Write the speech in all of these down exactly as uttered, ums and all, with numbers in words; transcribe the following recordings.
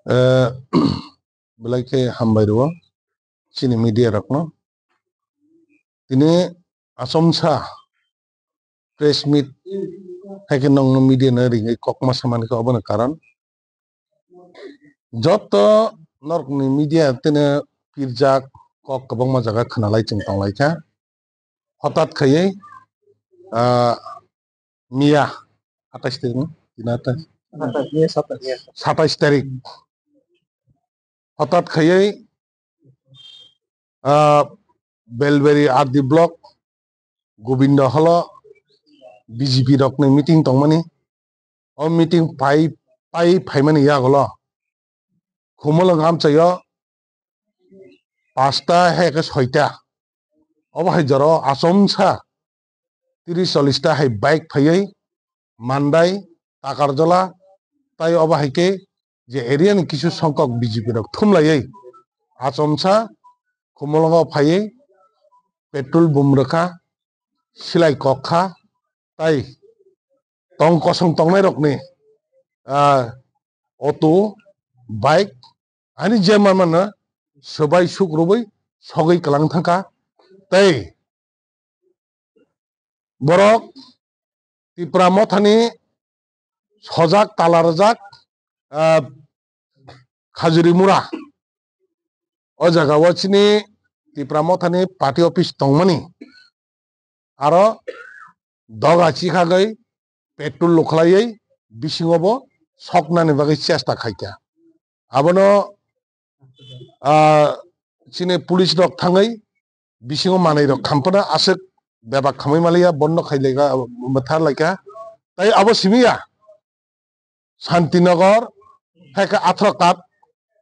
Eh, belai khe hambai rwo chini media rokno. Tini achomsa press meet hai khe nongno media no ringwi kokma samani khe obono karon. Joto norokni media tini pirjak kok kwbangma jaga khwnalai chwng tonglaikha. Hotat khaiwi, ah, miya atais tarik no? Tini atais? Satais, miya satais. Satais tarik. Hotat khaiwi, ah, Belberi R D block Gobindo holo B J P rokni meeting tongmani. O meeting pai, pai phaimani yagulo Khumulwng amchaio pasta hai khe soita. Obo hai jora o achomsa tris chollis ta hai bike phaiwi Mandai, Takarjala, tai obo hai khe je area ni kisu songkok B J P rok thumlaiwi achomsa Khumulwngo phaiwi petrol bum rwkha, silai kok kha, tai tong kosong tongnai rokni, ah, auto, bike, ani je manmano swbai suk rwui sogwi kwlang thangkha. Tei borok Tipra Mothani sojak tala rwjak, ah, Khajuri Mura. O jaga o chini Tipra Mothani party office tongmani. Aro doga chikhagwi petrol lukhlaiwi bisingo bo soknani bagwi chesta khaikha. Abono, ah, chini police rok thangwi bisingo manwi rok khampana aswk bebak khamwi maliya, bondo khai laikha, bwthar laikha. Tai abo simi ya Santinagar, hai khe Athrakat,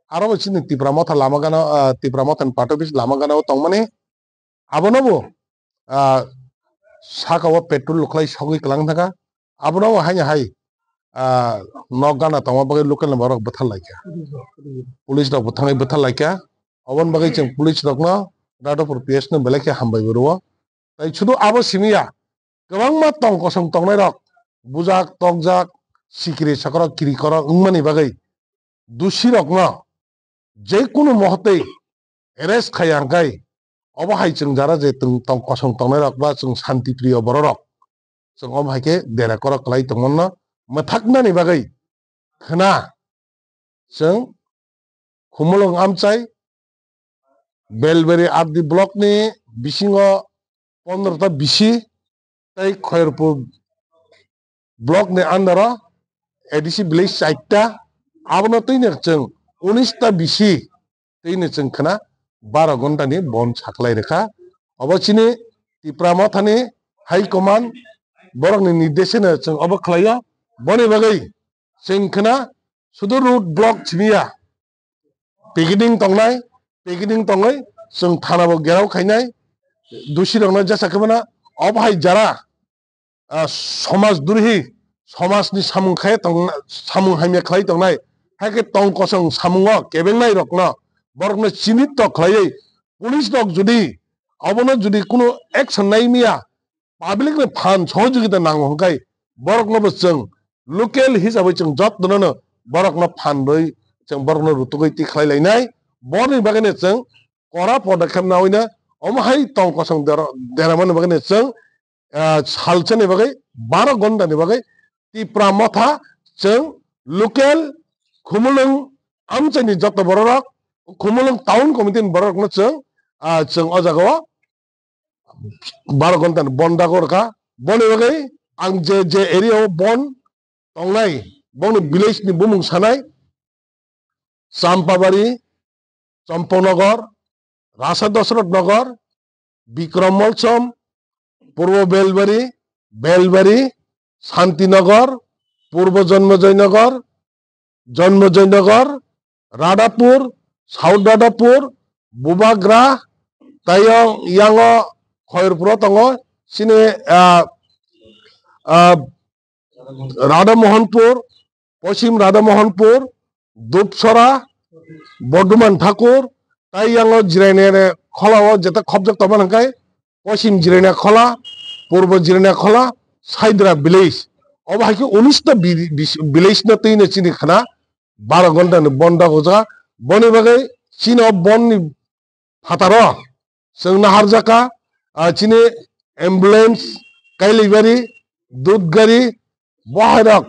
aro bo chini Tipra Motha lama gana, ah, Tipra Motha ni party office lama gana o tongmani. Abono bo, ah, saka o petrol lukhlai sogwi kwlang thangkha. Abono bo haino hai, ah, nok gana tongma bagwi local ni borok bwthar laikha. Police rok bo thangwi bwthar laikha. Oboni bagwi chwng police rokno Radhapur P S no belai khe hambai bo rwo. Tai sudu abo simi ya, kwbangma tong kosong tongnai rok, bujak, tokjak, sikiri sakrok, kiri korok wngmani bagwi dusi rokno je kunu mohotwi arrest khai ya hwnkhe, obo hai chwng jara je tong, tong kosong tongnai rok ba chwng shanti priyo borok rok, chwng omo hai khe dera korok kwlai tongmano mwthaknani bagwi khwna chwng Khumulwng amchai Belberi R D block ni bisingo pondro ta bisi tei Khairpur block ni under o A D C village chaita, abono twino chwng unis ta bisi twino chwng khwna baro ghonta ni bon saklai rwkha. Obo chini Tipra Mothani High Command borokni nirdesheno chwng obo khlaio. Boni bagwi chwng khwna sudu road block simi ya. Picketing tongnai, picketing tongwi chwng thana bo gherao khainai, dusi rokno jesa khe mano. Obo hai jara, ah, somaj drohi, somaj ni samung khai tong, samung hamya khlai tongnai, hai khe tong kosong samungo kebengnai rokno, borokno chinit to khlaiwi police rok jodi obono jodi kunu action nai miya, public ni phan sohojogita nango hwnkhe borokno bo chwng local hisabai chwng jottono no borokno phan rwi chwng borokno rutugwi tikhlai lainai. Borokni bagwi no chwng kora podokhep nawi no omo hai tong kosong dera, deramani bagwi no chwng, ah, salsa ni bagwi baro ghonta ni bagwi Tipra Motha chwng local Khumulwng amchaini joto bororok, Khumulwng town committee ni bororokno chwng, ah, chwng o jaga o baro ghonta ni bon dago rwkha. Boni bagwi ang je, je area o bon tongnai, bongni village ni bumung sanai, Champabari, Champanagar, Rasa Dasrath Nagar, Bikram Molsom, Purbo Belbari, Belbari, Santinagar, Purbo Janmajay Nagar, Janmajay Nagar, Radhapur, South Radhapur, Bubagra, tei yang, yango Khairpuro tongo, chini, ah, ah, Radha Mohanpur, Poschim Radha Mohanpur, Dupsora, Bordoman Thakur, tei yango Jirainani kholao jeta khopjak tongma hwnkhe Poschim Jiraina Khola, Purbo Jiraina Khola, Saidra village. Obo hai khe unis ta bi-, bis-, village no twi no chini khna baro ghonta ni bon dagojak. Boni bagwi chini o bon ni phataro chwng naharjak kha, ah, chini ambulance, kailibari, dud gari, bohairok,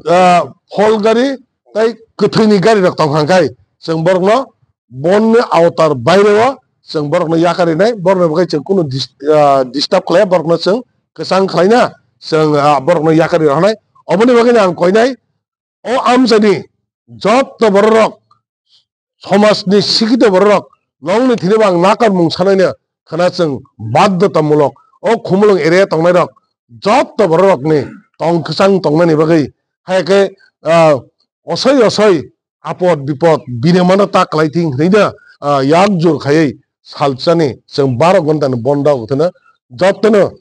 ah, phol gari, tei kwthwini gari rok tong kha, hwnkhe chwng borokno bonni aotar baire o chwng borokno yakarinai, borokno bagwi chwng kunu dis-, ah, disturb khlaiya, borokno chwng kwchang khlaina chwng, ah, borokno yakari rwnai. Oboni bagwino ang koinai, o amchaini jotto bororok, somajni sikhito bororok, nongni thini bo ang nakarmung sanaino khna chwng baddotamulok. O Khumulwng area tongnairok jotto bororokni tong kwchang tongnani bagwi, hai khe, ah, osoi osoi apod bipod binemano ta kwlai thing hwnwi da, ah, yak jur khaiwi salsani chwng baro ghonta ni bon dagok thwna jottono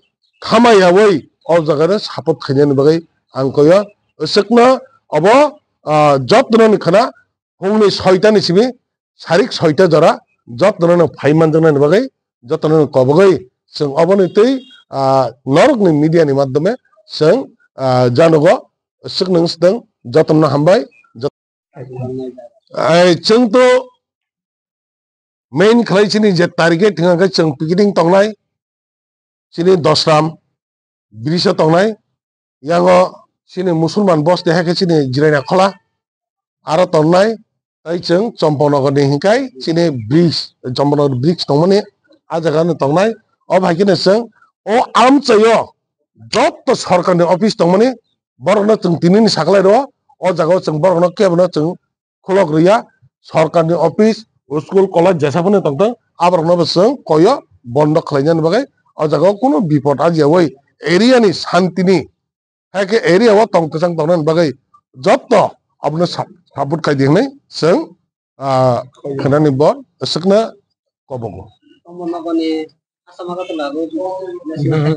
khamai yaui o jaga no support khainani bagwi ang koyo. Swkno obo, ah, jottono ni khna hwnwi soita ni simi sarik soita jora jottono no phai manjaknani bagwi jottono no kobogwi chwng oboni twi, ah, norokni media ni madhyome chwng, ah, janogo swknwng swtwng jottono hambai. Ai, chwng to main khlai chini je target hwnka khe chwng picnic tongnai, chini Dosram bridge o tongnai, yango chini Musulman bosti hai khe chini Jiraina Khola aro tongnai, tei chwng Champaknagar ni hinkai chini bridge, Champaknagar bridge tongmani a jaga no tongnai. O bai kheno chwng o amchaio jotto sorkar ni office tongmani borokno chwng tini ni saklai rwo, o jaga o chwng borokno kebono chwng khulok rwya, sorkarni office, school, college jesa phano tongthung, aborokno bo chwng koyo bondo khlainani bagwi, o jaga o kunu bipot ajiyawi area ni santini, hai khe area o tong kwchang tongnani bagwi jotto abono sa-, support khai di hwnwi chwng, ah, khnani bo swkna kobogo.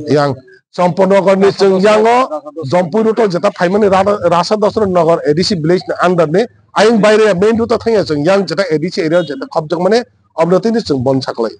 Yang Champaknagar ni chwng yango Jampui road o jeta phaimani Ra-, Rasa Dosra Nagar A D C village ni under ni ayang baire main road o thangya chwng yang jeta A D C area jeta khopjak mani obno tini chwng bon saklai.